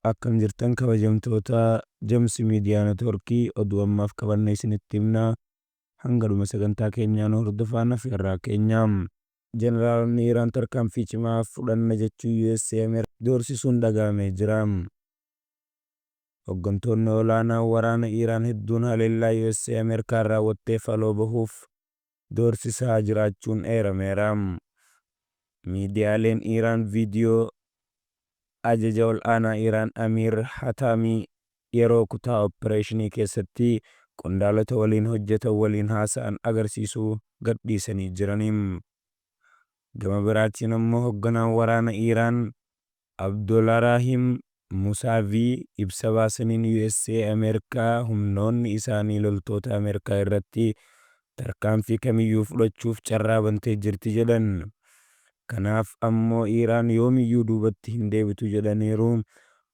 Akkam jirtan kabajamtoota Jamsi Miidiyaa Networkii, oduu ammaaf qabanne isinitti himna. Hanga dhuma sagantaa keenyaa nu hordofaa nafeerraa keenya. Jeneraalonni Iraan tarkaanfii cimaa fudhanna jechuun USA doorsisuun dhaga'amee jira. Hoggantoonni olaanaan waraana Iraan hedduun haleellaa USA Ameerikaan raawwatteef haloo bahuuf doorsisaa jiraachuun eerameera. Miidiyaaleen Iraan viidiyoo ajaja ol'aanaa Iraan Amiir Hataamii yeroo kutaa oppireeshinii keessatti qondaalota waliin hojjetan waliin haasa'an agarsiisu gadhiisanii jirani. Gama biraatiin ammoo hogganaan waraana Iraan Abdolarahim Musaavii ibsa baasaniin USA Ameerikaa humnoonni isaanii loltoota Ameerikaa irratti tarkaanfii kamiyyuu fudhachuuf carraa bantee jirti jedhan. Kanaaf ammoo Iraan yoomiyyuu duubatti hin deebitu jedhaniiru.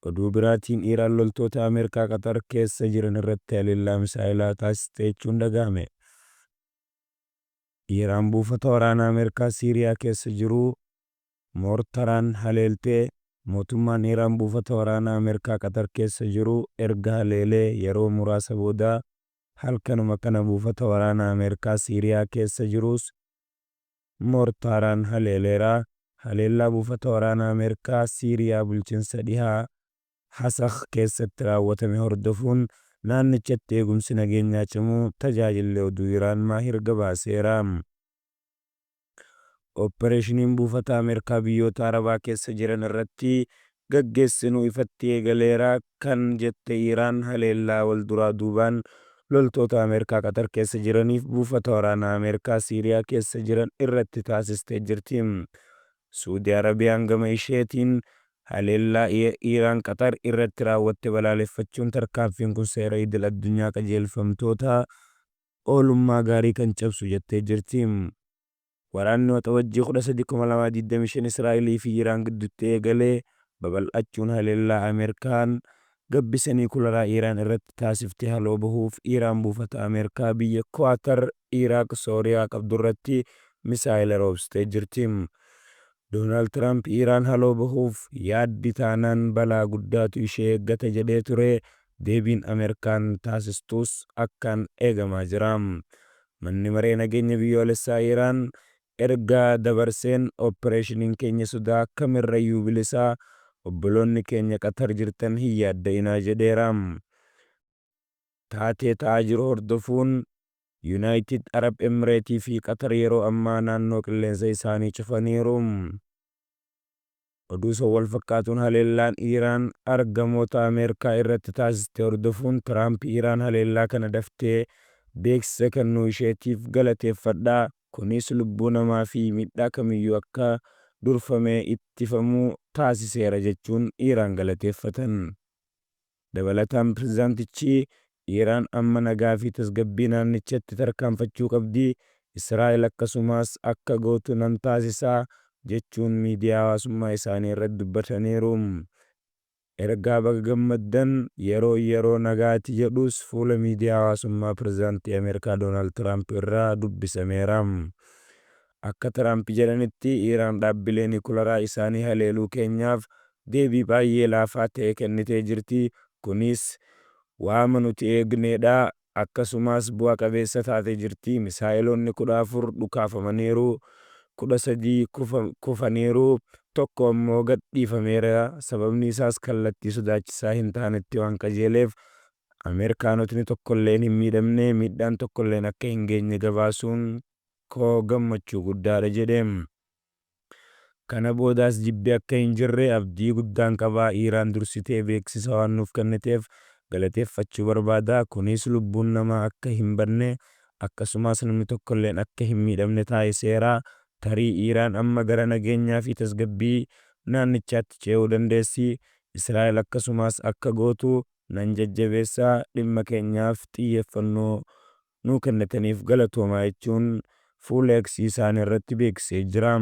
Oduu biraatiin Iraan loltoota Ameerikaa Qaxar keessa jiran irratti haleellaa misaa'elaa taasiste jechuun dhagahame. Iraan buufata waraanaa Ameerikaa Siiriyaa keessa jiru moortaraan haleelte. Mootummaan Iraan buufata waraanaa Ameerikaa Qaxar keessa jiru erga haleelee yeroo muraasa booda halkanuma kana buufata waraanaa Ameerikaa Siiriyaa keessa jirus moortaaraan haleeleera. Haleellaa buufata waraanaa Ameerikaa Siiriyaa bulchiinsa dhihaa Hasakh keessatti raawwatame hordofuun naannichatti eegumsi nageenyaa cimuu tajaajilli oduu Iraan Maahir gabaaseera. Oppireeshiniin buufata Ameerikaa biyyoota Arabaa keessa jiran irratti gaggeessinu ifatti eegaleera kan jette Iraan haleellaa walduraa duubaan loltoota Ameerikaa Qaxar keessa jiraniif buufata waraanaa Ameerikaa Siiriyaa keessa jiran irratti taasistee jirti. Suudi Arabiyaan gama isheetiin haleellaa Iraan Qaxar irratti raawwatte balaaleffachuun tarkaanfiin kun seera idil-addunyaa qajeelfamtoota oolummaa gaarii kan cabsu jettee jirti. Waraanni Waxabajjii 13, 2025 Israa'elii fi Iraan gidduutti eegale babal'achuun haleellaa Ameerikaan gabbisa niikularaa Iraan irratti taasifte haloo bahuuf Iraan buufata Ameerikaa biyya Kuwaatar, Iraaq, Sooriyaa qabdurratti misaa'ela roobsitee jirti. Doonaald Tiraamp Iraan haloo bahuuf yaaddi taanaan balaa guddaatu ishee eeggata jedhee ture. Deebiin Ameerikaan taasistus akkaan eegamaa jira. Manni Maree Nageenya Biyyoolessaa Iraan ergaa dabarseen oppireeshiniin keenya sodaa kamirrayyuu bilisa, obboloonni keenya Qatar jirtan hin yaadda'inaa jedheera. Taatee ta'aa jiru hordofuun Yunaayitid Arab Emireetii fi Qatar yeroo ammaa naannoo qilleensa isaanii cufaniiru. Oduu san walfakkaatuun haleellaan Iraan argamoota Ameerikaa irratti taasiste hordofuun Tiraamp Iraan haleellaa kana daftee beeksisa kennuu isheetiif galateeffadha. Kunis lubbuu namaa fi miidhaa kamiyyuu akka durfamee ittifamu taasiseera jechuun Iraan galateeffatan. Dabalataan pirezidaantichi Iraan amma nagaa fi tasgabbii naannichatti tarkaanfachuu qabdi, Israa'el akkasumas akka gootu nan taasisa jechuun miidiyaa hawaasummaa isaanii irratti dubbataniiru. Ergaa baga gammaddan, yeroon yeroo nagaati jedhus fuula miidiyaa hawaasummaa pirezidaantii Ameerikaa Doonaald Tiraamp irraa dubbisameera. Akka Tiraamp jedhanitti Iraan dhaabbilee nikularaa isaanii haleeluu keenyaaf deebii baay'ee laafaa ta'e kennitee jirti. Kunis waama nuti eegneedha. Akkasumas bu'a qabeessa taatee jirti. Misaa'eloonni 14 dhukaafamaniiru, 13 kufaniiru, tokko ammoo gadhiifameera. Sababni isaas kallattii sodaachisaa hin taanetti waan qajeeleef Ameerikaanotni tokkolleen hin miidhamne, miidhaan tokkolleen akka hin geenye gabaasuun koo gammachuu guddaadha jedhe. Kana boodaas jibbi akka hin jirre abdii guddaan qaba. Iraan dursitee beeksisa waan nuuf kenniteef galateeffachuu barbaada. Kunis lubbuun namaa akka hin badne akkasumas namni tokkolleen akka hin miidhamne taasiseera. Tarii Iraan amma gara nageenyaa fi tasgabbii naannichaatti ce'uu dandeessi. Israa'el akkasumas akka gootu nan jajjabeessa. Dhimma keenyaaf xiyyeeffannoo nuu kennitaniif galatoomaa jechuun fuula X isaanii irratti beeksisee jira.